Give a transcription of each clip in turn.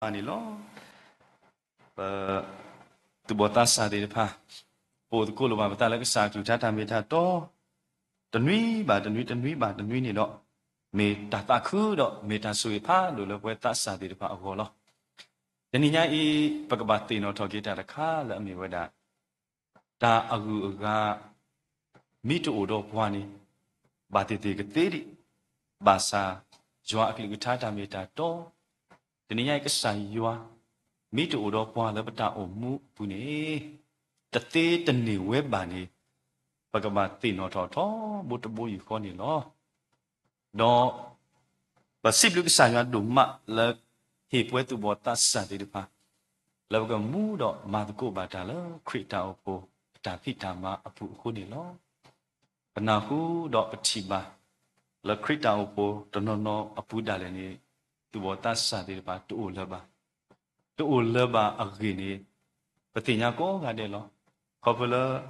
န့ၣ်လီၤ. ပ သူၣ်ဘီၣ်သးစၢ်သ့ၣ်တဖၣ် ပအိၣ်သကိးလိာ်ဘၣ်ပသးလၢကစၢ်အကလုၢ်ကထါတၢ်မ့ၢ်တၢ်တီ တနွံဘၣ်တနွံ တနွံဘၣ်တနွံန့ၣ်ဒီး မ့ၢ်တၢ်သးခုဒီးမ့ၢ်တၢ်ဆိၣ်ဂ့ၤဖးဒိၣ်လၢပဝဲသးစၢ်သ့ၣ်တဖၣ်အဂီၢ်လီၤ. တနံၤညါအံၤ ပကဘၣ်သ့ၣ်နီၣ်ထီၣ်က့ၤတၢ်တခါလၢအမ့ၢ်ဝဲဒၣ် တၢ်အဂုၤအဂၤ မ့ၢ်တအိၣ်ဒီးပှၤန့ၣ် ဘၣ်သ့ၣ်သ့ၣ်ကသ့ဒံး, ဘၣ်ဆၣ် ယွၤအကလုၢ်ကထါတၢ်မ့ၢ်တၢ်တီ တနံၤညါအံၤကစၢ်ယွၤ မ့ၢ်တအိၣ်ဒီးပှၤလၢပတၢ်အိၣ်မူအပူၤန့ၣ် တသ့တန့ၢ်ဝဲဘၣ်န့ၣ် ပကဘၣ်သ့ၣ်နီၣ်ထီၣ်ထီဘိတဘိယူၢ်ဃီန့ၣ်လီၤ. ဒီး ပစံးဘျုးကစၢ်ယွၤဒိၣ်မးလၢ ဟ့ၣ်ပှၤသူၣ်ဘီၣ်သးစၢ်သ့ၣ်တဖၣ် လၢပကမူဒီးမၤသကိးဘၣ်တၢ်လၢခရံာ်တၢ်အိၣ်ဖှိၣ်အတၢ်ဖံးတၢ်မၤအပူၤအဃိန့ၣ်လီၤ. ပနၢ်ဟူဒီးပထံၣ်ဘၣ် လၢခရံာ်တၢ်အိၣ်ဖှိၣ်တနီၤနီၤအပူၤဒၣ်လဲာ်န့ၣ် သူၣ်ဘီၣ်သးစၢ်သ့ၣ်တဖၣ်တအိၣ်လၢၤဘၣ်. တအိၣ်လၢၤဘၣ်အဂ့ၢ်န့ၣ် ပသ့ၣ်ညါကိးဂၤဒဲးလီၤ. ခီဖျိလၢ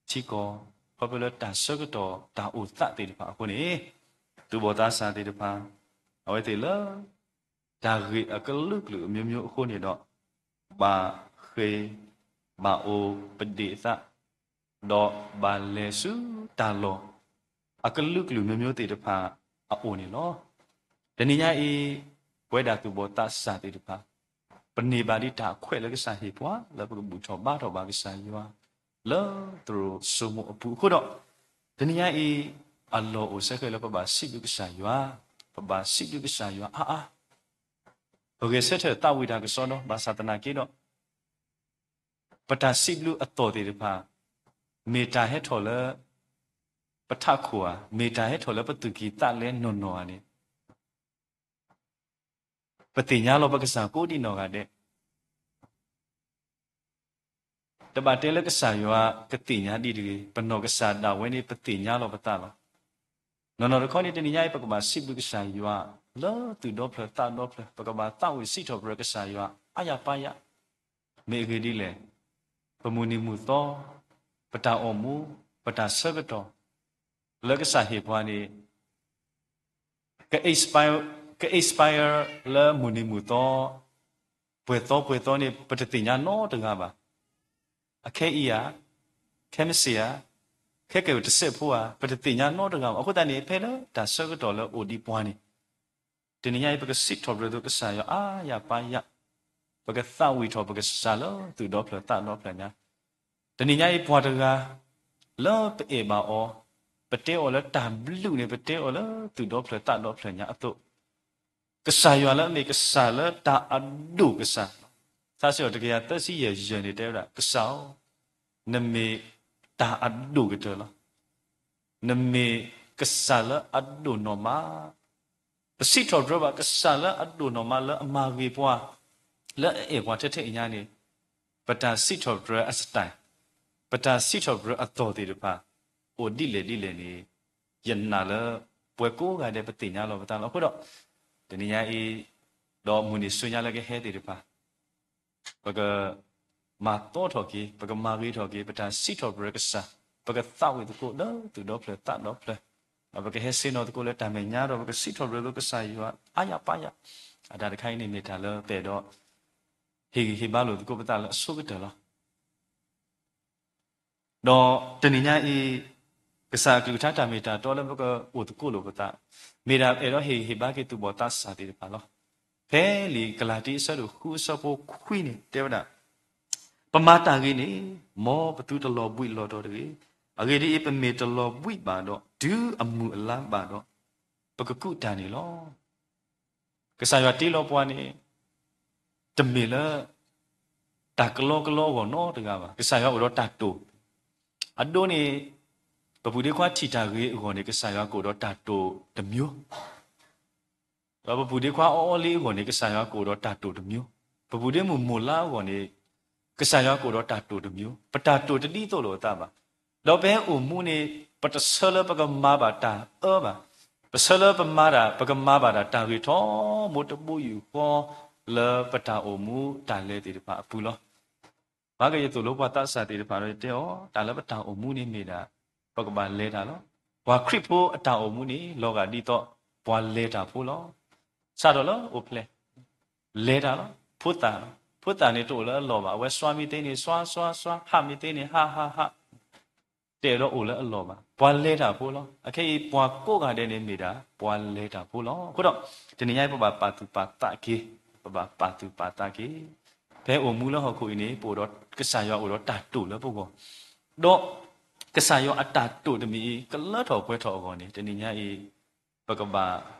ထံကီၢ်, ခီဖျိလၢတၢ်ဆၢကတီၢ်တၢ်အိၣ်သးသ့ၣ်တဖၣ်အဃိန့ၣ် သူၣ်ဘီၣ်သးစၢ်သ့ၣ်တဖၣ် အဝဲသ့ၣ်လၢ တၢ်ဂ့ၢ်အကလုာ်ကလုာ်အမျိုးမျိုးအဃိန့ၣ်ဒီး ဘၣ်ဃ့ ဘၣ်အိၣ်ပဒ့ၣ်အသး ဒီးဘၣ်လဲၤဆူတၢ်လီၢ် အကလုာ်ကလုာ်မျိုးမျိုးသ့ၣ်တဖၣ်အအိၣ်န့ၣ်လီၤ. တနံၤညါအံၤ ပဝဲဒၣ်သူၣ်ဘီၣ်သးစၢ်သ့ၣ်တဖၣ် ပန့ၢ်ဘၣ်ဒံးတၢ်အခွဲးလၢကစၢ်ဟ့ၣ်ပှၤ လၢပကဘူၣ်ထီၣ်ဘါထီၣ်ဘၣ်ကစၢ်ယွၤ လၢသရိာ်စိမိၤအပူၤအဃိဒီး တနံၤညါအံၤ အလီၢ်အိၣ်စ့ၢ်ကီးလၢပဘၣ်စံးဘျုးကစၢ်ယွၤ, ပဘၣ်စံးဘျုးကစၢ်ယွၤအါအါ, ပဂဲၤဆၢထၢၣ်သးဝံၣ်တၢ်ကစီဒီ ဘၣ်ဆၣ်သနာ်က့ဒီး ပတၢ်စံးဘျုးအသီၣ်သ့ၣ်တဖၣ် မ့ၢ်တၢ်ဟဲထီၣ်လၢ ပထးခိၣ်ဧါ, မ့ၢ်တၢ်ဟဲထီၣ်လၢပသူၣ်ကံၢ်သးလဲနီၢ်နီၢ်ဧါန့ၣ် ပသ့ၣ်ညါလီၤပကစၢ်ကိးဒံးနီၢ်ဂၤဒဲး တဘၣ်တဲလၢကစၢ်ယွၤကသ့ၣ်ညါဒံးတဂ့ၤ, ပနီၢ်ကစၢ်ဒၣ်ဝဲန့ၣ် ပသ့ၣ်ညါလီၤပသးလီၤ. နီၢ်နီၢ်တခီန့ၣ် တနံၤညါအံၤ ပကဘၣ်စံးဘျုးကစၢ်ယွၤ လၢသူၣ်ဒီဖျၢၣ်သးဒီဖျၢၣ်, ပကဘၣ်သးဝံၣ်စံးထီၣ်ပတြၢၤကစၢ်ယွၤ အါယၤပါယၤ, မ့ၢ်အဂ့ၢ်ဒ်လဲၣ်, ပမုၢ်နံၤမုၢ်သီ, ပတၢ်အိၣ်မူ, ပတၢ်ဆၢကတီၢ် လၢကစၢ်ဟ့ၣ်ပှၤန့ၣ် က expire လၢမုၢ်နံၤမုၢ်သီ ပှဲၤသီပှဲၤသီန့ၣ် ပတသ့ၣ်ညါနီတဂၤဘၣ်. အခဲအံၤဧါ, ခဲမုၢ်ဆ့ၣ်ဧါ, ခဲကဲတစဲးဖိဧါ, ပတသ့ၣ်ညါနီတဂၤဘၣ်. အဃိသတးန့ၣ် ဖဲလၢတၢ်ဆၢကတီၢ်လၢအိၣ်ဒံးပှၤန့ၣ် တနံၤညါအံၤ ပကစံးထီၣ်ပတြၢၤကစၢ်ယွၤအါယၤပါယၤ, ပကသးဝံၣ်ထီၣ်ပကစၢ်လၢသူၣ်ဒီဖျၢၣ်သးဒီဖျၢၣ်ညါ. တနံၤညါအံၤ ပှၤတဂၤ လၢပအဲၣ်ဘၣ်အီၤ, ပတဲအီၤလၢတၢ်ဘျုးန့ၣ် ပတဲအီၤလၢသူၣ်ဒီဖျၢၣ်သးဒီဖျၢၣ်ညါအသိး, ကစၢ်ယွၤလၢအမ့ၢ်ကစၢ်လၢတၢ်အဒိၣ်ကစၢ်, ထါစံးထီၣ်တကယၤသၢဆံယဲၢ်ယဲၢ်န့ၣ် တဲဝဲဒၣ် ကစၢ်ဧၢ, နမ့ၢ်တၢ်အဒိၣ်ကတၢၢ်လီၤ. နမ့ၢ်ကစၢ်လၢအဒိၣ်နီၢ်မး ပစံးထီၣ်ပတြၢၤဘၣ်ကစၢ်လၢအဒိၣ်နီၢ်မးလၢအမၤဂ့ၤပှၤ, လၢအအဲၣ်ပှၤထဲထဲအံၤညါန့ၣ်, ပတၢ်စံးထီၣ်ပတြၢၤအ style, ပတၢ်စံးထီၣ်ပတြၢၤအသီၣ်သ့ၣ်တဖၣ် အိၣ်ဒ်လဲၣ်ဒ်လဲၣ်န့ၣ်, ယနာ်လၢပှၤကိးဂၤဒဲးပသ့ၣ်ညါလီၤပသးလီၤ. အဃိဒီး တနံၤညါအံၤ ဒီးမုၢ်နံၤဆူညါလၢကဟဲသ့ၣ်တဖၣ် ပကမၤသီထီၣ်က့ၤ, ပကမၤဂ့ၤထီၣ်က့ၤ ပတၢ်စံးထီၣ်ပတြၢၤကစၢ်, ပကသးဝံၣ်သကိးလၢသူၣ်ဒီဖျၢၣ်သးဒီဖျၢၣ်, ဒီးပကဟဲဆ့ၣ်နီၤသကိးလၢတၢ်မဲာ်ညါဒီး ပကစံးထီၣ်ပတြၢၤသကိးကစၢ်ယွၤအါယၤပါယၤ, အတၢ်တခါအံၤန့ၣ်မ့ၢ်တၢ်လၢပအဲၣ်ဒိး ဟ့ၣ်ဂံၢ်ဟ့ၣ်ဘါလိာ်သကိးပသးလၢအဆိကတၢၢ်လီၤ. ဒီးတနံၤညါအံၤ ကစၢ်အကလုၢ်ကထါတၢ်မ့ၢ်တၢ်တီလၢပကအိၣ်သကိးလိာ်ပသး, မ့ၢ်ဒၣ်အဲၣ်ဒိးဟ့ၣ်ဂံၢ်ဟ့ၣ်ဘါက့ၤသူၣ်ဘီၣ်သးစၢ်သ့ၣ်တဖၣ်လီၤ. ဖဲလံာ်ကလၤတံအဆၢဒိၣ်ဃုအဆၢဖိခွံန့ၣ် တဲဝဲဒၣ်, ပမၤတၢ်ဂ့ၤန့ၣ် မ်ပသုတလီၤဘှံးလီၤတီၤတဂ့ၤ. အဂ့ၢ်ဒ်အံၤ, ပမ့ၢ်တလီၤဘှံးဘၣ်ဒီး တုၤအမုၢ်အလါဘၣ်ဒီး ပကကူးတၢ်န့ၣ်လီၤ. ကစၢ်ယွၤတ့လီၤပှၤန့ၣ် တမ့ၢ်လၢ တၢ်ကလီကလီအဂီၢ်နီတဂၤဘၣ်. ကစၢ်ယွၤအိၣ်ဒီးတၢ်တိာ်, အဒိန့ၣ် ပပုၢ်ဒ့ခွါထံၣ်တၢ်ဂ့ၤအဂီၢ်န့ၣ် ကစၢ်ယွၤကအိၣ်ဒီးတၢ်တိာ်တမျိုး, ဒီးပပုၢ်ဒ့ခွါအီအီလံအဂီၢ်န့ၣ် ကစၢ်ယွၤကအိၣ်ဒီးတၢ်တိာ်တမျိုး, ပပုၢ်ဒ့မုၣ်မိၢ်လါအဂီၢ်န့ၣ် ကစၢ်ယွၤကအိၣ်ဒီးတၢ်တိာ်တမျိုး, ပတၢ်တိာ်တဒ်သိးလိာ်အသးဘၣ်. ဒီးပဟဲအိၣ်မူန့ၣ် ပတဆၢလၢပကမၤဘၣ်တၢ်အၢဘၣ်, ပဆၢလၢပမၤတၢ် ပကမၤဘၣ်တၢ်တၢ်ဂ့ၤထီဘိတဘိယူၢ်ဃီ လၢပတၢ်အိၣ်မူတၢ်လဲၤသ့ၣ်တဖၣ်အပူၤလီၤ. ဘၣ်ကယသိၣ်လိပှၤသးစၢ်သ့ၣ်တဖၣ်ဒီး ယတဲအီၤ တၢ်လၢပတၢ်အိၣ်မူန့ၣ်မ့ၢ်ဒၣ် ပကဘၣ်လဲၤတၢ်လီၤ. ပှၤခရံာ်ဖိအတၢ်အိၣ်မူန့ၣ် လီၤဂာ်ဒ်သိး ပှၤလဲၤတၢ်ဖိလီၤ. စးထီၣ်လၢအိၣ်ဖျဲၣ် လဲၤတၢ်လီၤ. ဖိသၣ်လီၤ. ဖိသၣ်န့ၣ်တအိၣ်လၢအလီၢ်ဘၣ်, အဝဲစွါမ့ၢ်သ့န့ၣ် စွါစွါစွါ, ဟးမ့ၢ်သ့န့ၣ် ဟးဟးဟး, တအဲၣ်ဒိးအိၣ်လၢအလီၢ်ဘၣ်, ပှၤလဲၤတၢ်ဖိလီၤ. အခဲအံၤ ပှၤကိးဂၤဒဲးန့ၣ်မ့ၢ်ဒၣ် ပှၤလဲၤတၢ်ဖိလီၤ. အဃိဒီး တနံၤညါအံၤ ပဘၣ်ပာ်သူၣ်ပာ်သးက့ၤ, ပဘၣ်ပာ်သူၣ်ပာ်သးက့ၤ, ဖဲအိၣ်မူလၢဟီၣ်ခိၣ်အံၤန့ၣ် ပအိၣ်ဒီးကစၢ်ယွၤအိၣ်ဒီးတၢ်တိာ်လၢပဂီၢ်, ဒီးကစၢ်ယွၤအတၢ်တိာ်တမံၤအံၤ ကလၢထီၣ်ပှဲၤထီၣ်အဂီၢ်န့ၣ် တနံၤညါအံၤ ပကဘၣ်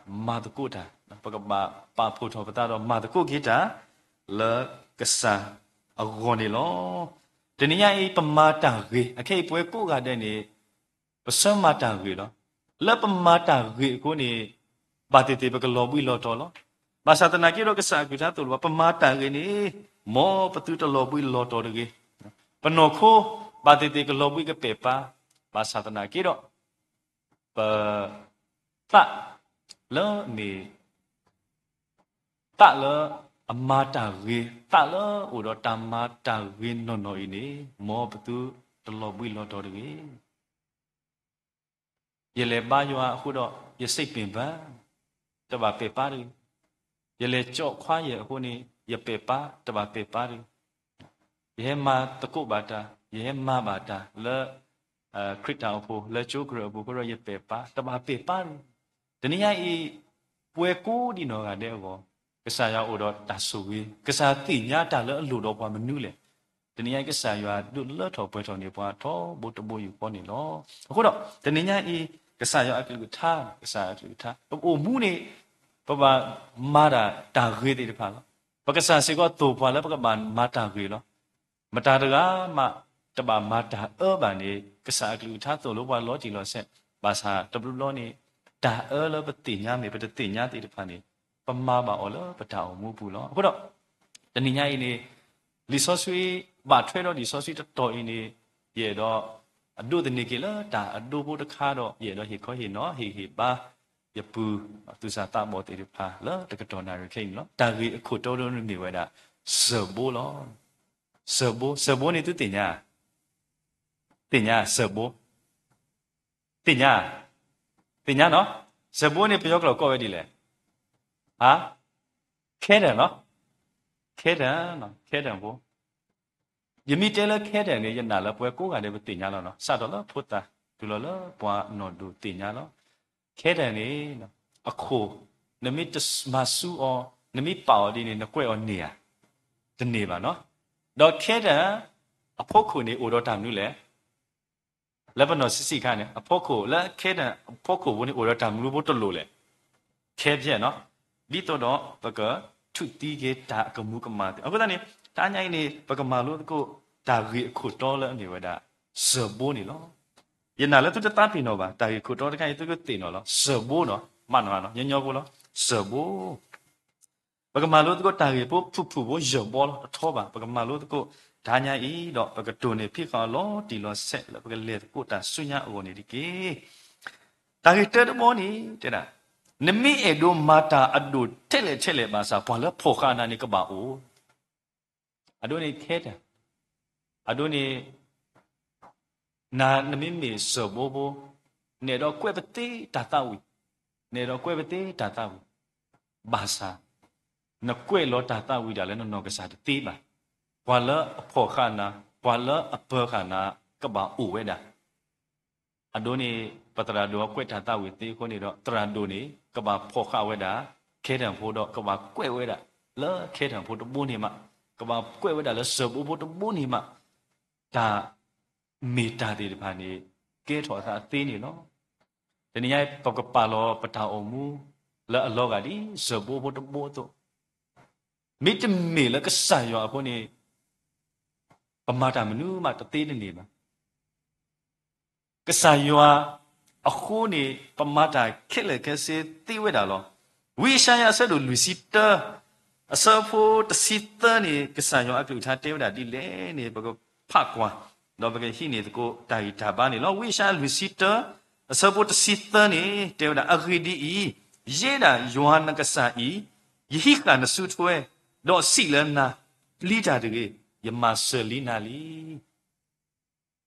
မၤသကိးတၢ်, ပကဘၣ်ပာ်ဖှိၣ်ထီၣ်ပသးဒီးမၤသကိးက့ၤတၢ် လၢကစၢ်အဂီၢ်န့ၣ်လီၤ. တနံၤညါအံၤ ပမၤတၢ်ဂ့ၤ, အခဲအံၤပဝဲကိးဂၤဒဲးန့ၣ် ပဆၢမၤတၢ်ဂ့ၤလီၤ. လၢပမၤတၢ်ဂ့ၤအဃိန့ၣ် ဘၣ်သ့ၣ်သ့ၣ်ပကလီၤဘှံးလီၤတီၤလီၤ. ဘၣ်ဆၣ်သနာ်က့ဒီး ကစၢ်အကလုၢ်ကထါသိၣ်လိပှၤ ပမၤတၢ်ဂ့ၤန့ၣ် မ်ပသုတလီၤဘှံးလီၤတီၤတဂ့ၤ. ပနီၢ်ခိ ဘၣ်သ့ၣ်သ့ၣ်ကလီၤဘှံးကပဲာ်ပၢ်, ဘၣ်ဆၣ်သနာ်က့ဒီး ပ သးလၢအမ့ၢ် သးလၢအမၤတၢ်ဂ့ၤ, သးလၢအိၣ်ဒီးတၢ်မၤတၢ်ဂ့ၤနီၢ်နီၢ်အံၤန့ၣ် မ်ပသုတလီၤဘှံးလီၤတီၤတဂ့ၤ. ယလဲၤဘါယွၤအဃိဒီး ယစိတ်ပင်ပန်း, တဘၣ်ပဲာ်ပၢ်တဂ့ၤ. ယလဲၤကၠီၣ်ခွါယဲၢ်အဃိန့ၣ် ယပဲာ်ပၢ်, တဘၣ်ပဲာ်ပၢ်တဂ့ၤ. ယဟဲမၤသကိးဘၣ်တၢ်, ယဟဲမၤဘၣ်တၢ်လၢ ခရံာ်တၢ်အိၣ်ဖှိၣ် လၢကၠိကရၢၢ်အပူၤအဃိဒီး ယပဲာ်ပၢ်, တဘၣ်ပဲာ်ပၢ်တဂ့ၤ. တနံၤညါအံၤ ပဝဲကိးဒံးနီၢ်ဂၤဒဲးအဂီၢ် ကစၢ်ယွၤအိၣ်ဒီးတၢ်ဆိၣ်ဂ့ၤ, ကစၢ်သ့ၣ်ညါတၢ်လၢအလိၣ်ဒီးပှၤမနုၤလဲၣ်. တနံၤညါအံၤ ကစၢ်ယွၤဒုးလၢထီၣ်ပှဲၤထီၣ်န့ၢ်ပှၤထီဘိတဘိယူၢ်ဃီန့ၣ်လီၤ. အဃိဒီး တနံၤညါအံၤ ကစၢ်ယွၤအကလုၢ်ကထါ, ကစၢ်အကလုၢ်ကထါ ပအိၣ်မူန့ၣ် ပဘၣ်မၤတၢ်တၢ်ဂ့ၤသ့ၣ်တဖၣ်လီၤ. ပကစၢ်စ့ၢ်ကီးသိၣ်ပှၤလၢပကဘၣ်မၤတၢ်ဂ့ၤလီၤ. မတၤတဂၤမး တဘၣ်မၤတၢ်အၢဘၣ်န့ၣ် ကစၢ်အကလုၢ်ကထါသိၣ်လိပှၤလီၤတံၢ်လီၤဆဲး, ဘၣ်ဆၣ်တဘျီဘျီန့ၣ် တၢ်အၢလၢပသ့ၣ်ညါမ့ၢ်ပတသ့ၣ်ညါသ့ၣ်တဖၣ်န့ၣ် ပမၤဘၣ်အီၤလၢပတၢ်အိၣ်မူပူၤလီၤ. အဃိဒီး တနံၤညါအံၤန့ၣ် လံာ်စီဆှံ ဘၣ်ထွဲဒီးလံာ်စီဆှံတတီၤအံၤန့ၣ် ယအဲၣ်ဒိး အဒိးသန့ၤက့ၤလၢတၢ်အဒိဖိတခါဒီး ယအဲၣ်ဒိးဟ့ၣ်ခီဟ့ၣ်နီၤ ဟ့ၣ်ဂံၢ်ဟ့ၣ်ဘါ ယပုၢ်သူၣ်စၢ်သးဘီၣ်သ့ၣ်တဖၣ်လၢတကတီၢ်နၣ်ရံၣ်ခဲအံၤန့ၣ်လီၤ. တၢ်ဂ့ၢ်အခိၣ်တီတအိၣ်န့ၣ်မ့ၢ်ဝဲဒၣ် စၢၢ်ဘိလီၤ. စၢၢ်ဘိ, စၢၢ်ဘိန့ၣ်သုသ့ၣ်ညါ, သ့ၣ်ညါ စၢၢ်ဘိ, သ့ၣ်ညါ, သ့ၣ်ညါနီၤ, စၢၢ်ဘိန့ၣ် ပယီၤကျိာ်ကိးဝဲဒ်လဲၣ်, ဟါ, ခဲတၢၢ်နီၤ, ခဲတၢၢ်နီၤ, ခဲတၢၢ်ဖိ ယမ့ၢ်တဲလၢခဲတၢၢ်န့ၣ် ယနာ်လၢပဝဲကိးဂၤဒဲးပသ့ၣ်ညါလီၤနီၤ, စးထီၣ်လၢဖိသၣ် တုၤလီၤလၢပှၤနီၢ်ဒိၣ်သ့ၣ်ညါလီၤ. ခဲတၢၢ်န့ၣ် အခိၣ် နမ့ၢ်တမၤဆူအီၤ နမ့ၢ်ပာ်အီၤဒ်န့ၣ် နကွဲးအီၤန့ၢ်ဧါ, တန့ၢ်ဘၣ်နီၤ. ဒီးခဲတၢၢ် အဖီခိၣ်န့ၣ်အိၣ်ဒီးတၢ်မနုၤလဲၣ်. လၢပနီၢ်ဆံးဆံးခါန့ၣ် အဖီခိၣ် လၢခဲတၢၢ်အဖီခိၣ်ဖိန့ၣ် အိၣ်ဒီးတၢ်မနုၤဖိတလိၣ်လဲၣ်. ခဲဖျဲးနီၤ, ဒ်သိးဒီးပကထုးသံက့ၤတၢ်အကမူးကမၣ်သ့ၣ်. အဃိသတးန့ၣ် တနံၤညါအံၤန့ၣ် ပကမၤလိသကိးတၢ်ဂ့ၢ်အခိၣ်တီလၢအမ့ၢ်ဝဲဒၣ် စၢၢ်ဘိန့ၣ်လီၤ. ယနာ်လၢသုတသးပ့ၤနီၣ်ဘၣ်, တၢ်ဂ့ၢ်ခိၣ်တီတခါအံၤ သုကသ့ၣ်နီၣ်လီၤ. စၢၢ်ဘိနီၤ, မ့ၢ်နီၤ, ညီညီဖိလီၤ, စၢၢ်ဘိ ပကမၤလိသကိးတၢ်ဂ့ၢ်ဖိဖုၣ်ဖုၣ်ဖိ ယၢၢ်ဘီလီၤ, တထီဘၣ်. ပကမၤလိသကိးတနံၤညါအံၤဒီး ပကတိၢ်န့ၢ်ဖံးဃာ်အီၤလီၤတံၢ်လီၤဆဲး လၢပကလဲၤသကိးတၢ်ဆူညါအဂီၢ်န့ၣ်တက့ၢ်. တၢ်ဂ့ၢ်တၢတဘီန့ၣ် တဲဒၣ်, နမ့ၢ်အဲၣ်ဒိးမၤတၢ်အဒိၣ်ထဲလဲၣ်ထဲလဲၣ်ဘၣ်ဆၣ် ပှၤလၢဖီၣ်ဃာ်နၤန့ၣ်ကဘၣ်အိၣ် အဒိန့ၣ်ခဲတၢၢ်, အဒိန့ၣ် နၤနမ့မ့ၢ်စၢၢ်ဘိဖိ, နအဲၣ်ဒိးကွဲးပသ့တၢ်သးဝံၣ်, နအဲၣ်ဒိးကွဲးပသ့တၢ်သးဝံၣ်, ဘၣ်ဆၣ် နကွဲးလီၤတၢ်သးဝံၣ်ဒၣ်လၢနနီၢ်ကစၢ်တသ့ဘၣ်. ပှၤလၢအဖီၣ်ဃာ်နၤ, ပှၤလၢအပၢၤဃာ်နၤ ကဘၣ်အိၣ်ဝဲဒၣ် အဒိန့ၣ် ပသရၣ်ဒိၣ်အကွဲးတၢ်သးဝံၣ်သ့အဃိန့ၣ်ဒီး သရၣ်ဒိၣ်န့ၣ် ကဘၣ်ဖီၣ်ဃာ်ဝဲဒၣ် ခဲတၢၢ်ဖိဒီး ကဘၣ်ကွဲးဝဲဒၣ် လၢခဲတၢၢ်ဖိတဘိန့ၣ်မး, ကဘၣ်ကွဲးဝဲဒၣ်လၢစၢၢ်ဘိဖိတဘိန့ၣ်မး, တၢ်မ့ၢ်တၢ်သ့ၣ်တဖၣ်န့ၣ် ကဲထီၣ်အသးအသ့န့ၣ်လီၤ. တနံၤညါ ပကပာ်လီၤပတၢ်အိၣ်မူ လၢအလီၤဂာ်ဒ်စၢၢ်ဘိဖိတဘိအသိး, မ့တမ့ၢ်လၢကစၢ်ယွၤအဃိန့ၣ် ပမၤတၢ်မနုၤမးတသ့တန့ၢ်ဘၣ်. ကစၢ်ယွၤအဃိန့ၣ် ပမၤတၢ်ခဲလၢာ်ခဲဆ့သ့ဝဲဒၣ်လီၤ. ဝံယၡါယၤအဆၢဒိၣ်လွံၢ်ဆံတၢ အဆၢဖိတဆံသၢန့ၣ် ကစၢ်ယွၤအကလုၢ်ကထါတဲဝဲဒၣ်ဒ်လဲၣ်န့ၣ် ပကဖးကွၢ် ဒီးပကဟံးန့ၢ်သကိးတၢ်ဂံၢ်တၢ်ဘါန့ၣ်လီၤ. ဝံယၡါယၤလွံၢ်ဆံတၢ အဆၢဖိတဆံသၢန့ၣ် တဲဝဲဒၣ်, အဂ့ၢ်ဒ်အံၤ, ယဲဒၣ်ယွၤနကစၢ်အံၤ ယဟံးဃာ်နစုထွဲ, ဒီးစံးလၢနၤ, ပျံၤတၢ်တဂ့ၤ, ယမၤစၢၤလံနၤလံ.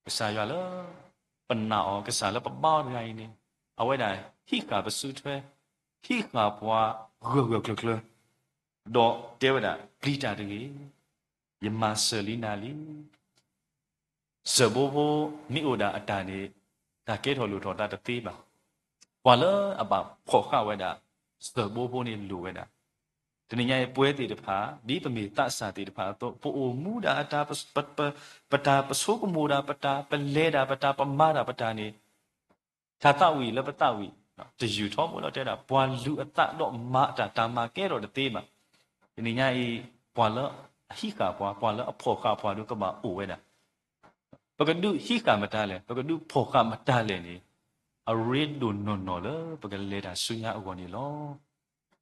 ကစၢ်ယွၤလၢပနာ်အီၤ ကစၢ်လၢပဘါအီၤတဂၤအံၤန့ၣ် အဝဲဒၣ်ဟံးဃာ်ပစုထွဲ, ဟံးဃာ်ပှၤဂၢၢ်ဂၢၢ်ကျၢၤကျၢၤ, ဒီးတဲဝဲဒၣ်, ပျံၤတၢ်တဂ့ၤ, ယမၤစၢၤလံနၤလံ. စၢၢ်ဘိဖိမ့ၢ်အိၣ်ဒၣ်အတၢ်န့ၣ်, တၢ်ကဲထီၣ်လိၣ်ထီၣ်သးတသ့ဘၣ်. ပှၤလၢအဘၣ်ဖီၣ်ဃာ်ဝဲဒၣ် စၢၢ်ဘိဖိန့ၣ်လိၣ်ဝဲဒၣ်. တနံၤညါအံၤပဝဲသ့ၣ်တဖၣ် ဒ်ပမ့ၢ်သးစၢ်သ့ၣ်တဖၣ်အသိး ပအိၣ်မူဒၣ်အတၢ်, ပ, ပတၢ်ပဆိကမိၣ်ဒၣ်ပတၢ်, ပလဲၤဒၣ်ပတၢ်, ပမၤဒၣ်ပတၢ်န့ၣ် တၢ်သးဝံၣ်လၢပသးဝံၣ်, တယုၢ်ထီဘိလီၤတဲဒၣ် ပှၤလူၤအသးဒီးမၤတၢ်, တၢ်မၤကဲထီၣ်တသ့ဘၣ်. တနံၤညါအံၤ ပှၤလၢအဟံးဃာ်ပှၤ, ပှၤလၢအဖီၣ်ဃာ်ပှၤဒီးကဘၣ်အိၣ်ဝဲဒၣ်. ပကဒုးဟံးဃာ်မတၤလဲၣ်, ပကဒုးဖီၣ်ဃာ်မတၤလဲၣ်န့ၣ်, အရ့ဒိၣ်နီၢ်နီၢ်လၢပကလဲၤတၢ်ဆူညါအဂီၢ်န့ၣ်လီၤ.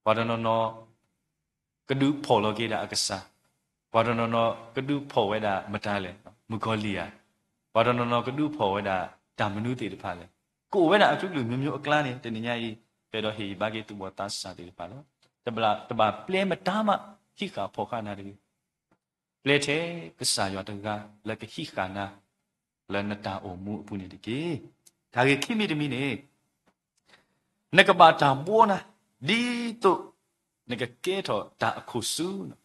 ပှၤတနီၤနီၤ ကဒုးဖီၣ်လီၤက့ၤဒၣ်အကစၢ်, ပှၤတနီၤနီၤ ကဒုးဖီၣ်ဝဲဒၣ်မတၤလဲၣ်, မုၣ်ကီၤလံၢ်ဧါ, ပှၤတနီၤနီၤ ကဒုးဖီၣ်ဝဲဒၣ်တၢ်မနုၤသ့ၣ်တဖၣ်လဲၣ်. ကအိၣ်ဝဲဒၣ်အကလုာ်ကလုာ်မျိုးမျိုးအကျါန့ၣ် တနံၤညါအံၤ ပအဲၣ်ဒိးဟ့ၣ်ဂံၢ်ဘါက့ၤသူၣ်ဘီၣ်သးစၢ်သ့ၣ်တဖၣ်လီၤ. တဘၣ်, တဘၣ်ပျဲမတၤမး ဟံးဃာ်ဖီၣ်ဃာ်နၤတဂ့ၤ. ပျဲထဲကစၢ်ယွၤတဂၤလၢကဟံးဃာ်နၤ လၢနတၢ်အိၣ်မူအပူၤန့ၣ်တက့ၢ်. တၢ်ဂ့ၢ်ခံမံၤတမံၤန့ၣ်, နကဘၣ်တၢ်ဘှီနၤ ဒ်သိးနကကဲထီၣ်တၢ်အခိၣ်ဆူန့ၣ်.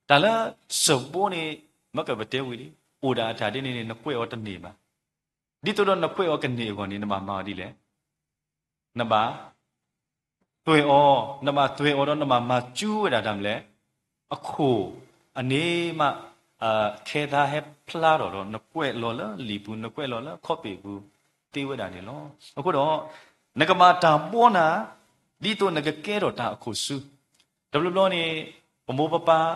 တၢ်လၢစၢၢ်ဘိန့ၣ် မ့ၢ်ကပတဲဝံၤလံ, အိၣ်ဒၣ်အတၢ်ဒ်န့ၣ်န့ၣ် နကွဲးအီၤတန့ၢ်ဘၣ်. ဒ်သိးဒီးနကွဲးအီၤကန့ၢ်အဂီၢ်န့ၣ် နဘၣ်မၤအီၤဒ်လဲၣ်. နဘၣ်သွဲၣ်အီၤ, နဘၣ်သွဲၣ်အီၤဒီးနဘၣ်မၤစူဝဲဒၣ်တၢ်မနုၤလဲၣ်, အခိၣ်အန့ၣ်မး ခဲသးဟဲဖျါထီၣ်ဒီး နကွဲးလီၤလၢလံာ်ပူၤ, နကွဲးလီၤလၢခီၣ်ပ့ၤပူၤ သ့ဝဲဒၣ်န့ၣ်လီၤ. အဃိဒီး နကဘၣ်တၢ်ဘှီနၤ ဒ်သိးနကကဲထီၣ်တၢ်အခိၣ်ဆူ. တဘျီဘျီန့ၣ် ပမိၢ်ပပၢ်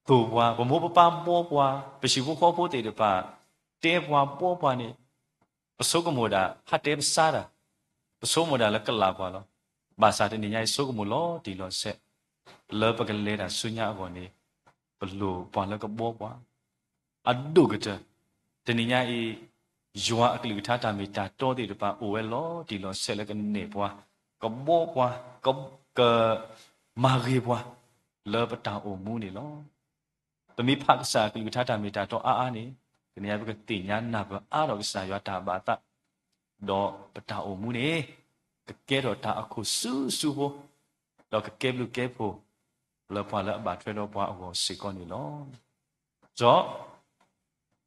သိၣ်ပှၤ, ပမိၢ်ပပၢ်ဘှီပှၤ, ပဟံၣ်ဖိဃီဖိသ့ၣ်တဖၣ် တဲပှၤဘှီပှၤန့ၣ် ပဆိကမိၣ်ဒၣ် ဟးတဲပစၢ်တၢ်, ပဆိကမိၣ်ဒၣ်လၢကလၢ်ပှၤလီၤ. ဘၣ်ဆၣ်တနံၤညါအံၤ ဆိကမိၣ်လီၤတံၢ်လီၤဆဲး လၢပကလဲၤတၢ်ဆူညါအဂီၢ်န့ၣ် ပလိၣ်ပှၤလၢကဘှီပှၤ အဒိၣ်ကတၢၢ်. တနံၤညါအံၤ ယွၤအကလုၢ်ကထါတၢ်မ့ၢ်တၢ်တီသ့ၣ်တဖၣ်အိၣ်ဝဲလီၤတံၢ်လီၤဆဲးလၢကနဲၣ်ပှၤ, ကဘှီပှၤ, က, ကမၤဂ့ၤပှၤ လၢပတၢ်အိၣ်မူန့ၣ်လီၤ. ပမ့ၢ်ဖးကစၢ်အကလုၢ်ကထါတၢ်မ့ၢ်တၢ်တီအါအါန့ၣ်, တနံၤညါပကသ့ၣ်ညါနၢ်ပၢၢ်အါထီၣ်ကစၢ်ယွၤတၢ်ဘၣ်သး, ဒီးပတၢ်အိၣ်မူန့ၣ် ကကဲထီၣ်တၢ်အခိၣ်ဆူဆူဖိ, ဒီးကကဲဘျုးကဲဖှိၣ် လၢပှၤလၢအဘၣ်ထွဲဒီးပှၤအဂီၢ်စ့ၢ်ကီးန့ၣ်လီၤ. ဒီး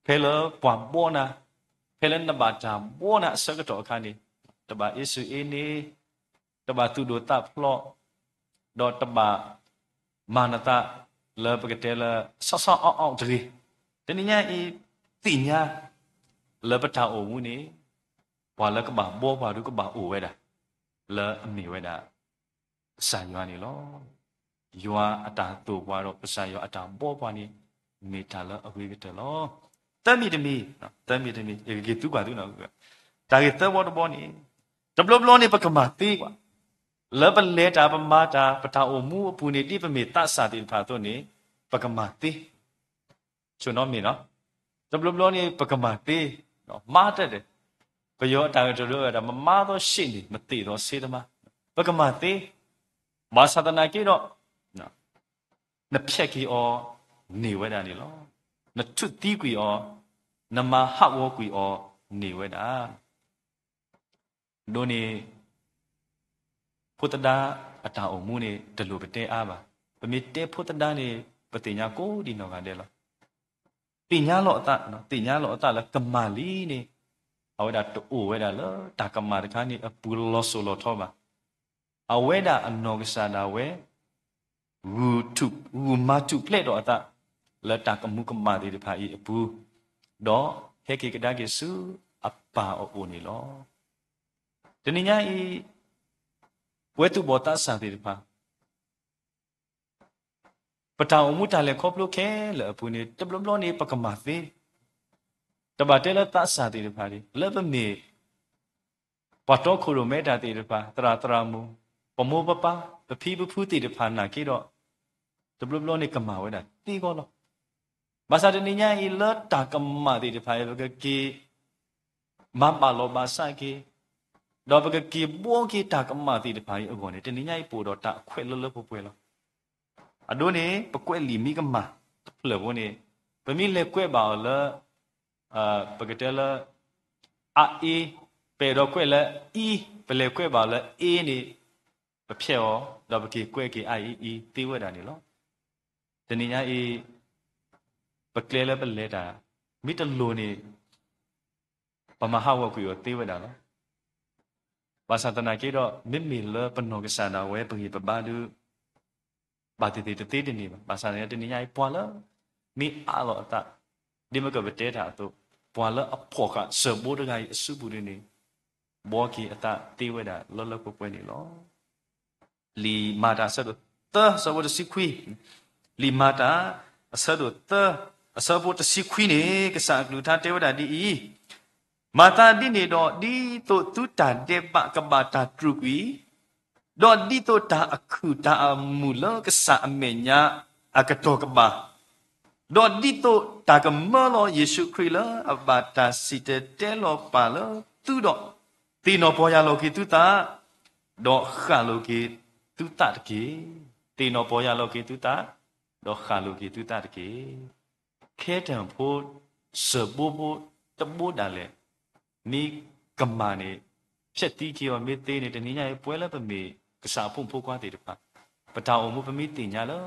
ဖဲလၢပှၤဘှီနၤ, ဖဲလၢနဘၣ်တၢ်ဘှီနၤအဆၢကတီၢ်အခါန့ၣ်, တဘၣ်အ့ၣ်စူၣ်အ့န့, တဘၣ်သူၣ်ဒိၣ်သးဖျိး, ဒီးတဘၣ်မၤနသးလၢပကတဲလၢ ဆီဆီအီအီတဂ့ၤ. တနံၤညါအံၤ သ့ၣ်ညါလၢပတၢ်အိၣ်မူန့ၣ် ပှၤလၢကဘၣ်ဘှီပှၤဒီးကဘၣ်အိၣ်ဝဲဒၣ် လၢအမ့ၢ်ဝဲဒၣ် ကစၢ်ယွၤန့ၣ်လီၤ. ယွၤအတၢ်သိၣ်ပှၤဒီးကစၢ်ယွၤအတၢ်ဘှီပှၤန့ၣ် မ့ၢ်တၢ်လၢအဂ့ၤကတၢၢ်လီၤ. သၢမံၤတမံၤ, သၢမံၤတမံၤ ယကက့ၤသူကွၢ်သုနီၤ, တၢ်ဂ့ၢ်သၢဘီတဘီန့ၣ်, တဘျီဘျီန့ၣ် ပကမၤသ့ကွၢ်, လၢပလဲၤတၢ်ပမၤတၢ် ပတၢ်အိၣ်မူအပူၤန့ၣ် ဒ်ပမ့ၢ်သးစၢ်သ့ၣ်တဖၣ်အသိးန့ၣ် ပကမၤသ့ ဆိနီမ့ၢ်နီၤ, တဘျီဘျီန့ၣ် ပကမၤသ့, မၤတၢ်ဒဲး, ပယီၤအတၢ်ဂ့ၢ်တဒိဝဲဒၣ် မမၤသောရှေ့နေ မသေသောဆေးသမား, ပကမၤသ့, ဘၣ်ဆၣ်သနာ်က့ဒီး နဖျဲးက့ၤအီၤန့ၢ်ဝဲဒၣ်န့ၣ်လီၤ. နထူးသံကွံာ်အီၤ, နမၤဟးဂီၤကွံာ်အီၤန့ၢ်ဝဲဒၣ် ဒ်န့ၣ် ဖိသဒါအတၢ်အိၣ်မူန့ၣ် တလိၣ်ပတဲအါဘၣ်. ပမ့ၢ်တဲဖိသဒါန့ၣ် ပသ့ၣ်ညါကိးဒံနီၢ်ဂၤဒဲးလီၤ. သ့ၣ်ညါလီၤအသး, သ့ၣ်ညါလီၤအသးလၢကမၢ်လံန့ၣ် အဝဲဒၣ်တအိၣ်ဝဲဒၣ်လၢတၢ်ကမၢ်တခါန့ၣ်အပူၤလီၤစိၤလီၤထီဘၣ်. အဝဲဒၣ်အနီၢ်ကစၢ်ဒၣ်ဝဲ ဂုာ်ထူၣ်, ဂုာ်မၤထူၣ်ဖျဲးထီၣ်အသး လၢတၢ်ကမူၤကမၣ်သ့ၣ်တဖၣ်အံၤအပူၤ, ဒီးဟဲက့ၤကဒါက့ၤဆူအပၢ်အအိၣ်န့ၣ်လီၤ. တနံၤညါအံၤ ပဝဲသူၣ်ဘီၣ်သးစၢ်သ့ၣ်တဖၣ် ပတၢ်အိၣ်မူတၢ်လဲၤခီဖျိခဲလၢာ်အပူၤန့ၣ် တဘျီဘျီန့ၣ် ပကမၤသ့, တဘၣ်တဲလၢသးစၢ်သ့ၣ်တဖၣ်န့ၣ် လၢပမ့ၢ် ပှၤတီခိၣ်ရိၣ်မဲတၢ်သ့ၣ်တဖၣ်, သရၣ်သရၣ်မုၣ်, ပမိၢ်ပပၢ်, ပဖံပဖုသ့ၣ်တဖၣ်နာ်က့ဒီး တဘျီဘျီန့ၣ်ကမၢ်ဝဲဒၣ်သ့ကီးလီၤ. ဘၣ်ဆၣ်တနံၤညါအံၤလၢတၢ်ကမၢ်သ့ၣ်တဖၣ်အံၤ ပကက့ၤ မၤဘၣ်လီၤဘၣ်စးက့ၤ, ဒီးပကက့ၤဘှီက့ၤတၢ်ကမၢ်သ့ၣ်တဖၣ်အံၤအဂီၢ်န့ၣ် တနံၤညါအံၤပအိၣ်ဒီးတၢ်အခွဲးလၢလၢပှဲၤပှဲၤလီၤ. အဒိန့ၣ် ပကွဲးလံာ်မံကမၣ်တဖျၢၣ်ဖိန့ၣ် ပမ့ၢ်လဲၤကွဲးဘၣ်အီၤလၢ ပကတဲလၢ အအ့, ပအဲၣ်ဒိးကွဲးလၢအံ, ပလဲၤကွဲးဘၣ်အီၤလၢအ့န့ၣ် ပဖျဲးအီၤ ဒီးပက့ၤကွဲးက့ၤအါအံၤအံၤသ့ဝဲဒၣ်န့ၣ်လီၤ. တနံၤညါအံၤ ပကျဲလၢပလဲၤတၢ် မ့ၢ်တလိၤန့ၣ် ပမၤဟးဂီၤကွံာ်အီၤသ့ဝဲဒၣ်လီၤ. ဘၣ်ဆၣ်သနာ်က့ဒီး မ့မ့ၢ်လၢပနီၢ်ကစၢ်ဒၣ်ဝဲ ပဂံၢ်ပဘါဒုး ဘၣ်သ့ၣ်သ့ၣ်တသ့တန့ၢ်ဘၣ်. ဘၣ်ဆၣ်န့ၣ် တနံၤညါအံၤ ပှၤလၢ မ့ၢ်အးလီၤအသး ဒ်မ့ၢ်ကပတဲတၢ်အသိး, ပှၤလၢအဖှီၣ်ဃာ်စၢၢ်ဘိတဂၤအံၤအစုပူၤဒ်န့ၣ် ဘှီက့ၤအသးသ့ဝဲဒၣ်လၢလၢပှဲၤပှဲၤန့ၣ်လီၤ. လံာ်မၤတၢ်အဆၢဒိၣ်သၢ အဆၢဖိတဆံခွံ, လံာ်မၤတၢ် အဆၢဒိၣ်သၢ အဆၢဖိတဆံခွံန့ၣ် ကစၢ်အကလုၢ်ကထါတဲဝဲဒၣ်ဒ်အံၤ, မၤသးဒ်န့ၣ်ဒီး ဒ်သိးသုတၢ်ဒဲးဘးကဘၣ်တၢ်တြူာ်ကွံာ်, ဒီးဒ်သိးတၢ်အခုၣ်တၢ်အမုာ်လၢကစၢ်အမဲာ်ညါအကတီၢ်ကဘၣ်, ဒီးဒ်သိးတၢ်ကမၢလီၤယ့ၣ်ၡူးခရံာ်လၢအဘၣ်တၢ်စံၣ်တဲၤတဲလီၤပာ်လၢသုဒီး, သ့ၣ်နီၣ်ပီၢ်ယၢ်လီၤက့ၤသုသး, ဒီးဃၣ်လိၤက့ၤသုသးတက့ၢ်. သ့ၣ်နီၣ်ပီၢ်ယၢ်လီၤက့ၤသုသး, ဒီးဃၣ်လိၤက့ၤသုသးတက့ၢ်. ခဲတၢၢ်ဖိ စၢၢ်ဘိဖိတဘိဒၣ်လဲာ် မ့ၢ်ကမၣ်န့ၣ် ဖျဲးသံက့ၤအီၤမ့ၢ်သ့န့ၣ် တနံၤညါအံၤ ပဝဲလၢပမ့ၢ်ကစၢ်အဖိမုၣ်ဖိခွါသ့ၣ်တဖၣ် ပတၢ်အိၣ်မူပမ့ၢ်သ့ၣ်ညါလၢ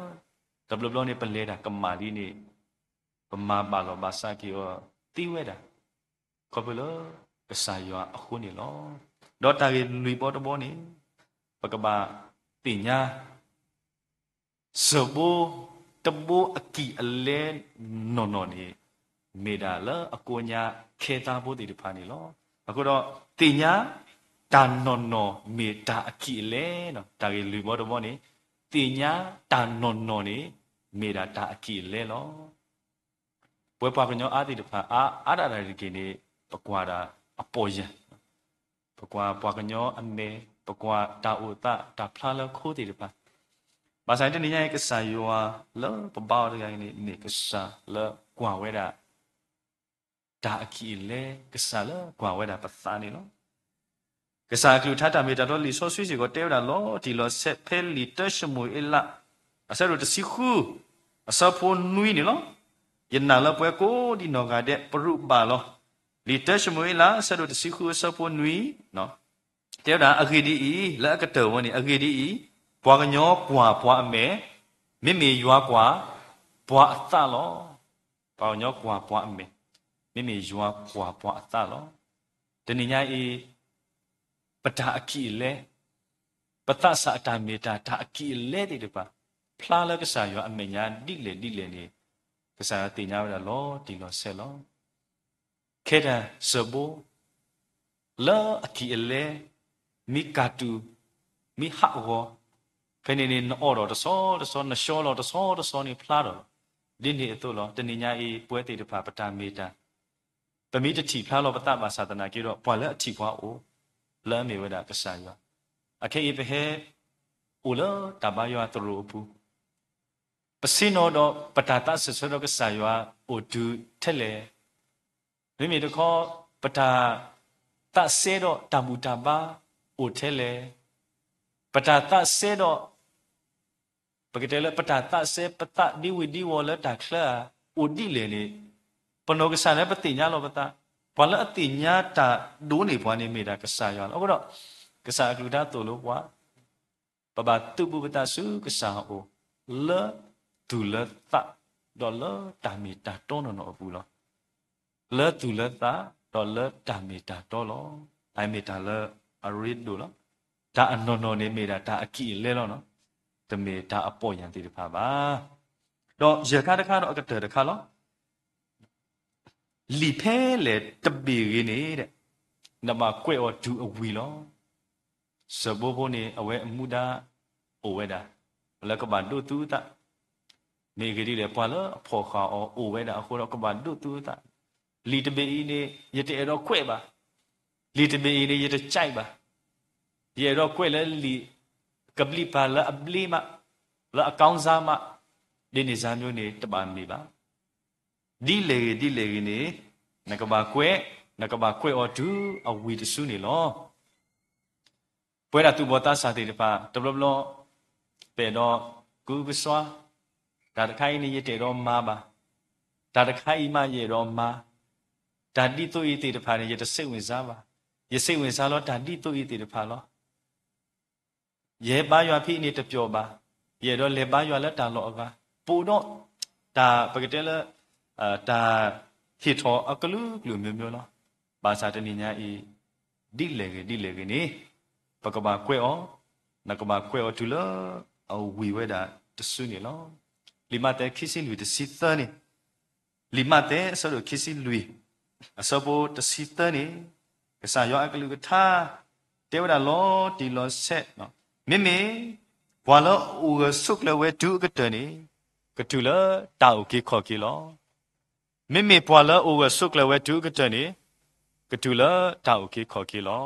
တဘျီဘျီန့ၣ် ပလဲၤတၢ်ကမၣ်လံန့ၣ် ပမၤဘၣ်လီၤဘၣ်စးက့ၤအီၤသ့ဝဲဒၣ် ခီဖျိလၢကစၢ်ယွၤအဃိန့ၣ်လီၤ. ဒီးတၢ်ဂ့ၢ်လွံၢ်ဘီတဘီန့ၣ် ပကဘၣ်သ့ၣ်ညါ စၢၢ်ဘိတဘိအကံၢ်အလဲနီၢ်နီၢ်န့ၣ် မ့ၢ်ဒၣ်လၢအကိးညါခဲသးဖိသ့ၣ်တဖၣ်န့ၣ်လီၤ. အဃိဒီး သ့ၣ်ညါတၢ်နီၢ်နီၢ်မ့ၢ်တၢ်အကံၢ်အလဲလီၤ. တၢ်ဂ့ၢ်လွံၢ်ဘီတဘီန့ၣ် သ့ၣ်ညါတၢ်နီၢ်နီၢ်န့ၣ် မ့ၢ်ဒၣ်တၢ်အကံၢ်အလဲလီၤ. ပဝဲပှၤကညီအါသ့ၣ်တဖၣ် အါအါဒၣ်ဒၣ်တက့ၢ်န့ၣ် ပကွၢ်ဒၣ်အပီၢ်ယၢ် ပကွၢ်ပှၤကညီအမဲာ်, ပကွၢ်တၢ်အိၣ်သးတၢ်ဖျါလၢခိသ့ၣ်တဖၣ်. ဘၣ်ဆၣ်န့ၣ်တနံၤညါအံၤ ကစၢ်ယွၤလၢပဘါအီၤတဂၤအံၤန့ၣ် မ့ၢ်ကစၢ်လၢကွၢ်ဝဲဒၣ် တၢ်အကံၢ်အလဲ, ကစၢ်လၢကွၢ်ဝဲဒၣ်ပသးန့ၣ်လီၤ. ကစၢ်အကလုၢ်ကထါတၢ်မ့ၢ်တၢ်တီလံာ်စီဆှံစ့ၢ်ကီးတဲဝဲဒၣ်လီၤတံၢ်လီၤဆဲး ဖဲလံာ်တၢၡမူၤအ့လး အဆၢဒိၣ်တဆံဃု အဆၢဖိနွံန့ၣ်လီၤ. ယနာ်လၢပဝဲကိးဒံနီၢ်ဂၤဒဲး ပရူးဘၣ်လီၤ. လံာ်တၢၡမူၤအ့လး အဆၢဒိၣ်တဆံဃု အဆၢဖိနွံ တဲဝဲဒၣ် အဂ့ၢ်ဒ်အံၤ, လၢအကတၢၢ်ဝဲန့ၣ် အဂ့ၢ်ဒ်အံၤ, ပှၤကညီကွၢ်ပှၤအမဲာ်, မ့မ့ၢ်ယွၤကွၢ်ပှၤအသးလီၤ. ပှၤကညီကွၢ်ပှၤအမဲာ်, မ့မ့ၢ်ယွၤကွၢ်ပှၤအသးလီၤ. တနံၤညါအံၤ ပတၢ်အကံၢ်အလဲ, ပသးစၢ်အတၢ်မ့ၢ်တၢ် တၢ်အကံၢ်အလဲသ့ၣ်တဖၣ် ဖျါလၢကစၢ်ယွၤအမဲာ်ညါဒ်လဲၣ်ဒ်လဲၣ်န့ၣ် ကစၢ်ယွၤသ့ၣ်ညါဝဲဒၣ်လီၤတံၢ်လီၤဆဲးလီၤ. ခဲတၢၢ်စၢၢ်ဘိ လၢအကံၢ်အလဲ မ့ၢ်ကၢ်တူာ် မ့ၢ်ဟးဂီၤ, ဖဲန့ၣ်န့ၣ် နအိးထီၣ်တဆီတဆီ နဆှီလီၤတဆီတဆီန့ၣ်ဖျါထီၣ်လီၤ. ဒ်န့ၣ်အသိးလီၤ. တနံၤညါအံၤ ပဝဲသ့ၣ်တဖၣ် ပတၢ်မ့ၢ်တၢ် ပမ့ၢ်တထံၣ်ဖျါလီၤပသးဘၣ်ဆၣ်သနာ်က့ဒီး ပှၤလၢအထံၣ်ပှၤအိၣ် လၢအမ့ၢ်ဝဲဒၣ်ကစၢ်ယွၤ, အခဲအံၤပဟဲအိၣ်လၢတၢ်ဘါယွၤသရိာ်အပူၤ ပဆ့ၣ်နီၤဒီးပတၢ်သးစၢၢ်ဆၢဒီးကစၢ်ယွၤအိၣ်တုၤထဲလဲၣ်, မ့မ့ၢ်တခီ ပတၢ်သးစဲဒီးတၢ်ဘူၣ်တၢ်ဘါအိၣ်ထဲလဲၣ်, ပတၢ်သးစဲဒီး ပကတဲလၢပတၢ်သးစဲပသးဒ်ဝံၤဒ်ဝီၤလၢတၢ်ချၢဧါ အိၣ်ဒ်လဲၣ်န့ၣ်, ပနီၢ်ကစၢ်န့ၣ် ပသ့ၣ်ညါလီၤပသး, ပှၤလၢအသ့ၣ်ညါတၢ်ဒိးန့ၢ်ပှၤန့ၣ်မ့ၢ်ဒၣ်ကစၢ်ယွၤလီၤ. အဃိဒီး ကစၢ်အကလုၢ်ကထါသိၣ်လိပှၤ ပဘၣ်သုးဘူးပသးဆူကစၢ်အအိၣ် လၢသူၣ်လၢသး ဒီးလၢတၢ်မ့ၢ်တၢ်တီနီၢ်နီၢ်အပူၤလီၤ. လၢသူၣ်လၢသး ဒီးလၢတၢ်မ့ၢ်တၢ်တီလီၤ. အမ့ၢ်တၢ်လၢအရ့ဒိၣ်လီၤ. တၢ်အနီၢ်နီၢ်န့ၣ်မ့ၢ်ဒၣ်တၢ်အကံၢ်အလဲလီၤ. တမ့ၢ်တၢ်အပီၢ်ယၢ်သ့ၣ်တဖၣ်ဘၣ်. ဒီးယဲၢ်ခါတခါဒီးအကတၢၢ်တခါလီၤ. လံာ်ဖဲလဲၣ်တဘ့ၣ်ဂ့ၤန့ၣ် နဘၣ်ကွဲးအီၤတုၤအဝံၤလီၤ. စၢၢ်ဘိဖိန့ၣ် အဝဲအမူဒါအိၣ်ဝဲဒၣ် လၢကဘၣ်ဒိးသူအသး, မ့ၢ်ဂ့ၤဒ်လဲၣ် ပှၤလၢအဖှီၣ်ဃာ်အီၤအိၣ်ဝဲဒၣ်အဃိဒီး ကဘၣ်ဒိးသူအသး, လံာ်တဘ့ၣ်အံၤန့ၣ် ယတအဲၣ်ဒိးကွဲးဘၣ်, လံာ်တဘ့ၣ်အံၤန့ၣ် ယတကြိုက်ဘၣ်, ယအဲၣ်ဒိးကွဲးလၢလံာ် ကဘျံးပၤလၢအဘျ့မး, လၢအကောင်းစားမး, ဒ်န့ၣ်စၢ်မျိုးန့ၣ် တဘၣ်မ့ၢ်ဘၣ်. ဒ်လဲၣ်ဂ့ၤဒ်လဲၣ်ဂ့ၤန့ၣ် နကဘၣ်ကွဲး, နကဘၣ်ကွဲးအီၤတုၤအဝံၤတစုန့ၣ်လီၤ. ပဝဲဒၣ်သူၣ်ဘီၣ်သးစၢ်သ့ၣ်တဖၣ် တဘျီဘျီ ပအဲၣ်ဒိးကူကစွါ, တၢ်တခါအံၤန့ၣ် ယတအဲၣ်ဒိးမၤဘၣ်, တၢ်တခါအံၤမး ယအဲၣ်ဒိးမၤ, တၢ်ဒ်သိးအံၤသ့ၣ်တဖၣ်န့ၣ် ယတစိတ်ဝင်စားဘၣ်, ယစိတ်ဝင်စားလီၤတၢ်ဒ်သိးအံၤသ့ၣ်တဖၣ်လီၤ. ယဟဲဘါယွၤဖဲအံၤန့ၣ်တပျီၤဘၣ်, ယအဲၣ်ဒိးလဲၤဘါယွၤလၢတၢ်လီၢ်အဂၤ, ပအိၣ်ဒီးတၢ်ပကတဲလၢ တၢ်ဟ့ၣ်ထီၣ်အကလုာ်ကလုာ်မျိုးမျိုးလီၤ. ဘၣ်ဆၣ်တနံၤညါအံၤ ဒ်လဲၣ်ဂ့ၤဒ်လဲၣ်ဂ့ၤန့ၣ် ပကဘၣ်ကွဲးအီၤ, နကဘၣ်ကွဲးအီၤတုၤလၢအဝံၤဝဲဒၣ်တစုန့ၣ်လီၤ. လံာ်မးသဲခံဆံလွံၢ်တဆံသၢန့ၣ်, လံာ်မးသဲအဆၢဒိၣ်ခံဆံလွံၢ် အဆၢဖိတဆံသၢန့ၣ်, ကစၢ်ယွၤအကလုၢ်ကထါ တဲဝဲဒၣ်လီၤတံၢ်လီၤဆဲး, မ့မ့ၢ်ပှၤလၢအအိၣ်ဂၢၢ်ဆိးကျၢၤဝဲတုၤအကတၢၢ်န့ၣ် ကတုၤလၢတၢ်အုၣ်က့ၤခီၣ်က့ၤလီၤ. မ့မ့ၢ်ပှၤလၢအအိၣ်ဂၢၢ်ဆိးကျၢၤဝဲတုၤအကတၢၢ်န့ၣ် ကတုၤလၢတၢ်အုၣ်က့ၤခီၣ်က့ၤလီၤ.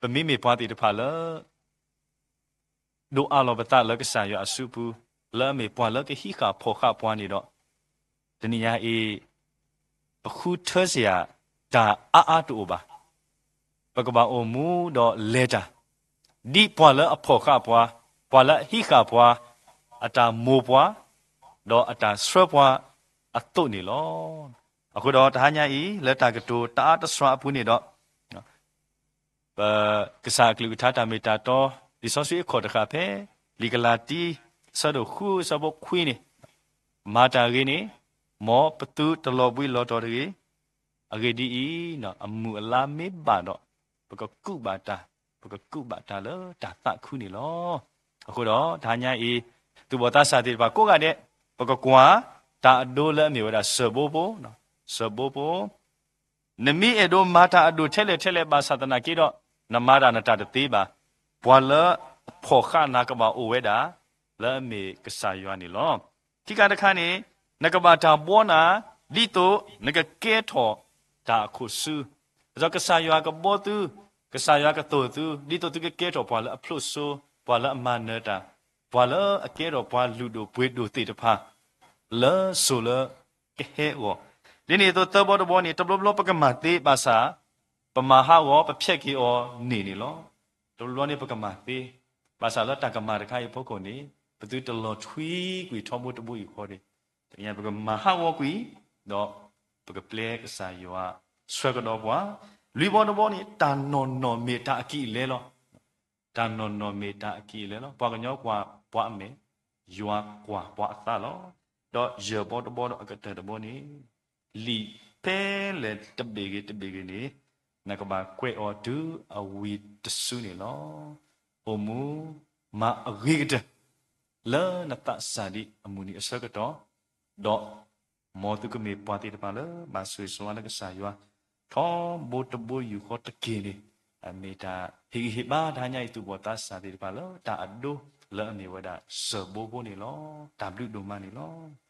ပမ့မ့ၢ်ပှၤသ့ၣ်တဖၣ်လၢ ဒိးအးလီၤပသးလၢကစၢ်ယွၤအစုပူၤ, လၢအမ့ၢ်ပှၤလၢကဟံးဃာ်ဖီၣ်ဃာ်ပှၤန့ၣ်ဒီး, တနံၤညါအံၤ ပဃုထၢစ့ၢ်ဧါ တၢ်အါအါတအိၣ်ဘၣ်. ပကဘၣ်အိၣ်မူဒီးလဲၤတၢ် ဒ်ပှၤလၢအဖီၣ်ဃာ်ပှၤ, ပှၤလၢအဟံးဃာ်ပှၤ, အတၢ်မိၢ်ပှၤ, ဒီးအတၢ်ဆှၢပှၤအသိးန့ၣ်လီၤ. အဃိဒီးတဟါညါအံၤ လၢတၢ်ကတိၤတၢ်အါတစှၤအပူၤန့ၣ်ဒီး ပကစၢ်အကလုၢ်ကထါတၢ်မ့ၢ်တၢ်တီ လံာ်စီဆှံအခီၣ်တဃာ်ဖဲ လံာ်ကလၤတံ အဆၢဒိၣ်ဃုအဆၢဖိခွံန့ၣ်, မၤတၢ်ဂ့ၤန့ၣ် မ်ပသုတလီၤဘှံးလီၤတီၤတဂ့ၤ. အဂ့ၢ်ဒ်အံၤ, အမုၢ်အလါမ့ၢ်ဘၣ်ဒီး ပကကူးဘၣ်တၢ်, ပကကူးဘၣ်တၢ်လၢတၢ်သးခုန့ၣ်လီၤ. အဃိဒီးတဟါညါအံၤ သူၣ်ဘီၣ်သးစၢ်သ့ၣ်တဖၣ်ကိးဂၤဒဲး ပကကွၢ်တၢ်အဒိလၢအမ့ၢ်ဝဲဒၣ်စၢၢ်ဘိဖိ, စၢၢ်ဘိဖိ နမ့ၢ်အဲၣ်ဒိးမၤတၢ်အဒိၣ်ထဲလဲၣ်ထဲလဲၣ်ဘၣ်ဆၣ်သနာ်က့ဒီး နမၤတၢ်နတၢ်တသ့ဘၣ်. ပှၤလၢအဖီၣ်ဃာ်နၤကဘၣ်အိၣ်ဝဲဒၣ် လၢအမ့ၢ်ကစၢ်ယွၤန့ၣ်လီၤ. ခံခါတခါန့ၣ် နကဘၣ်တၢ်ဘှီနၤ ဒ်သိးနကကဲထီၣ်တၢ်အခိၣ်ဆူ, ဒီးကစၢ်ယွၤကဘှီသု, ကစၢ်ယွၤကသိၣ်သု ဒ်သိးသုကကဲထီၣ်ပှၤလၢအဖျိစိ, ပှၤလၢအမၤနၢၤတၢ်, ပှၤလၢအကဲထီၣ်ပှၤလုၢ်ဒိၣ်ပှ့ၤဒိၣ်သ့ၣ်တဖၣ် လၢစိၤလၢကဟဲအဂီၢ်, ဒ်န့ၣ်အသိးသၢဘီတဘီန့ၣ် တဘျီဘျီပကမၤသ့ဘၣ်ဆၣ် ပမၤဟးဂီၤပဖျဲးက့ၤအီၤန့ၣ်န့ၣ်လီၤ. တဘျီဘျီန့ၣ်ပကမၤသ့, ဘၣ်ဆၣ်လၢတၢ်ကမၤတခါအံၤအဖီခိၣ်န့ၣ် ပသုတလီၤထွံကွံာ်ထီဘိတဘိအံၤဃီန့ၣ်, တနံၤညါပကမၤဟးဂီၤကွံာ်, ဒီးပကပျဲကစၢ်ယွၤဆှၢကဒီးပှၤ, လွံၢ်ဘီတဘီန့ၣ် တၢ်နီၢ်နီၢ်မ့ၢ်တၢ်အကံၢ်အလဲလီၤ. တၢ်နီၢ်နီၢ်မ့ၢ်တၢ်အကံၢ်အလဲလီၤ. ပှၤကညီကွၢ်ပှၤအမဲာ်, ယွၤကွၢ်ပှၤအသးလီၤ. ဒီးယဲၢ်ဘီတဘီဒီးအကတၢၢ်တဘီန့ၣ် လံာ်ဖဲလဲၣ်တဘ့ၣ်ဂ့ၤတဘ့ၣ်ဂ့ၤန့ၣ် နကဘၣ်ကွဲးအီၤတုၤအဝံၤတစုန့ၣ်လီၤ. အိၣ်မူမၤအဂ့ၤကတၢၢ် လၢနသးစၢ်ဒံးအမုၢ်နံၤအဆၢကတီၢ်, ဒီးမ်သုကမ့ၢ်ပှၤသ့ၣ်တဖၣ်လၢဘၣ်ဆိၣ်ဂ့ၤဆိၣ်ဝါလၢကစၢ်ယွၤ ထီဘိတဘိယူၢ်ဃီတက့ၢ်န့ၣ်, အမ့ၢ်တၢ်ဟ့ၣ်ဂံၢ်ဟ့ၣ်ဘါတဟါညါအံၤ သူၣ်ဘီၣ်သးစၢ်သ့ၣ်တဖၣ်လၢတၢ်အဒိလၢအမ့ၢ်ဝဲဒၣ်စၢၢ်ဘိဖိန့ၣ်လီၤ. တၢ်ဘျုးဒိၣ်မးန့ၣ်လီၤ.